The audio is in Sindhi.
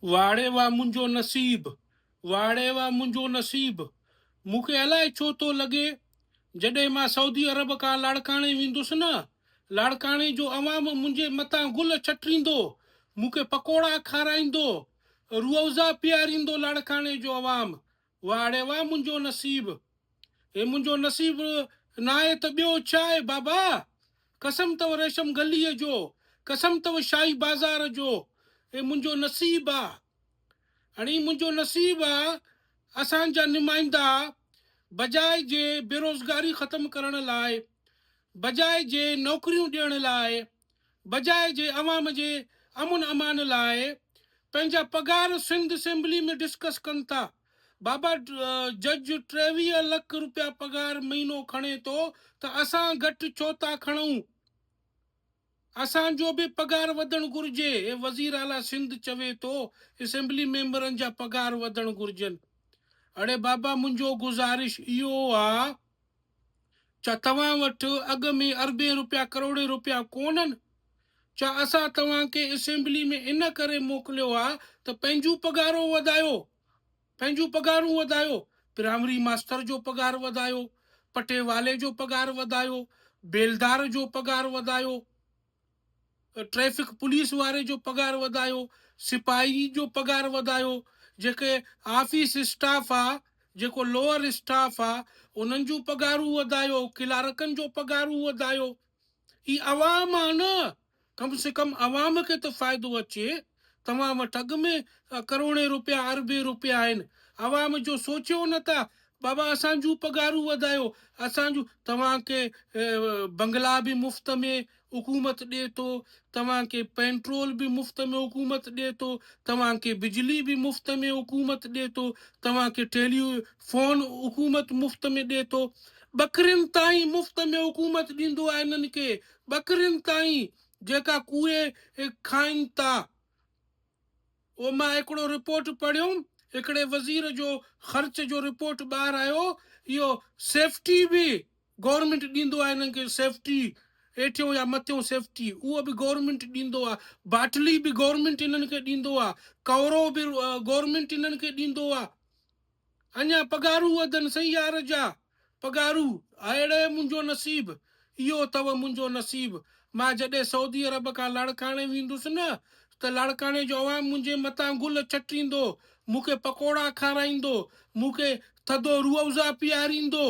واڙي وا منهنجو نصيب، واڙي وا منهنجو نصيب. مون کي الائي ڇو ٿو لڳي جڏهن مان سعودي عرب کان لاڙڪاڻي ويندس نه، لاڙڪاڻي جو عوام منهنجي مٿان گل ڇٽريندو، مون کي پڪوڙا کارائيندو، روح افزا پياريندو لاڙڪاڻي جو عوام. واڙي وا منهنجو نصيب. هي منهنجو نصيب ناهي ته ٻيو ڇا آهي بابا؟ قسم اٿو ريشم گليء جو، قسم اٿو شاهي بازار جو، هي منهنجو نصيب آ. اڙي منهنجو نصيب آ اسان جا نمائندا بجاء جي بيروزگاري ختم ڪرڻ لاء، بجاء جي نوڪريون ڏيڻ لاء، بجاء جي عوام جي امن امان لاء پنهنجا پگهار سنڌ اسيمبلي ۾ ڊسڪس ڪن ٿا. بابا جج 23 لک روپيا پگهار مهينو کڻي ٿو ته اسان گهٽ ڇو ٿا کڻون؟ اسان جو به پگهار وڌڻ گهرجي، هي وزير اعليٰ سنڌ چوي ٿو اسيمبلي ميمبرن جا پگهار وڌڻ گهرجن. اڙي بابا منهنجو گذارش اهو آ ڇا توهان وٽ اڳ ۾ اربين روپيا ڪروڙين روپيا ڪونهن؟ ڇا اسان توهان کي اسيمبلي ۾ ان ڪري موڪليو آ ته پنهنجون پگهارون وڌايو، پنهنجون پگهارون وڌايو، پرائمري ماستر جو پگهار وڌايو، پٽيوالي جو پگهار وڌايو، بيلدار جو پگهار وڌايو، ٽريفڪ پوليس واري جو پگهار وڌايو، سپاهي جو پگهار وڌايو، جيڪي آفيس اسٽاف آ، جيڪو لوئر اسٽاف آ، انهن جون پگهارون وڌايو، ڪلارڪن جو پگهارون وڌايو. هي عوام آ نه، ڪم سي ڪم عوام کي ته فائدو اچي. توهان وٽ اڳ ۾ ڪروڙين روپيا اربين روپيا آهن، عوام جو سوچيو نه ٿا، بابا اسان جون پگهارون وڌايو، اسان جون، توهان کي بنگلا به مفت ۾ حڪومت ڏي ٿو، توهان کي پينٽرول به مفت ۾ حڪومت ڏي ٿو، توهان کي بجلي به مفت ۾ حڪومت ڏي ٿو، توهان کي ٽيلي فون حڪومت مفت ۾ ڏي ٿو، ٻڪرين تائين مفت ۾ حڪومت ڏيندو آهي انهن کي، ٻڪرين تائين جيڪا ڪوئي کائين ٿا. او مان هڪڙو رپورٽ پڙهيم، هڪڙي وزير جو خرچ جو رپورٽ ٻاهر آيو، اهو سيفٽي به گورنمينٽ ڏيندو آهي انهن کي سيفٽي هيٺيون يا مٿيون سيفٽي اهو به گورنمينٽ ڏيندو آهي، باٽلي به گورنمينٽ انهن کي ڏيندو آهي، ڪورو به گورنمينٽ انهن کي ڏيندو آهي. اڃا پگهارون وڌن سائين يار جا پگهارون اهڙي منهنجو نصيب اهو اٿو منهنجو نصيب مان جڏهن سعودي عرب کان لاڙڪاڻي ويندس نه ته لاڙڪاڻي جو عوام منهنجي مٿان گل ڇٽيندو مون کي پڪوڙا کارائيندو مون کي ٿڌو روح افزا پياريندو.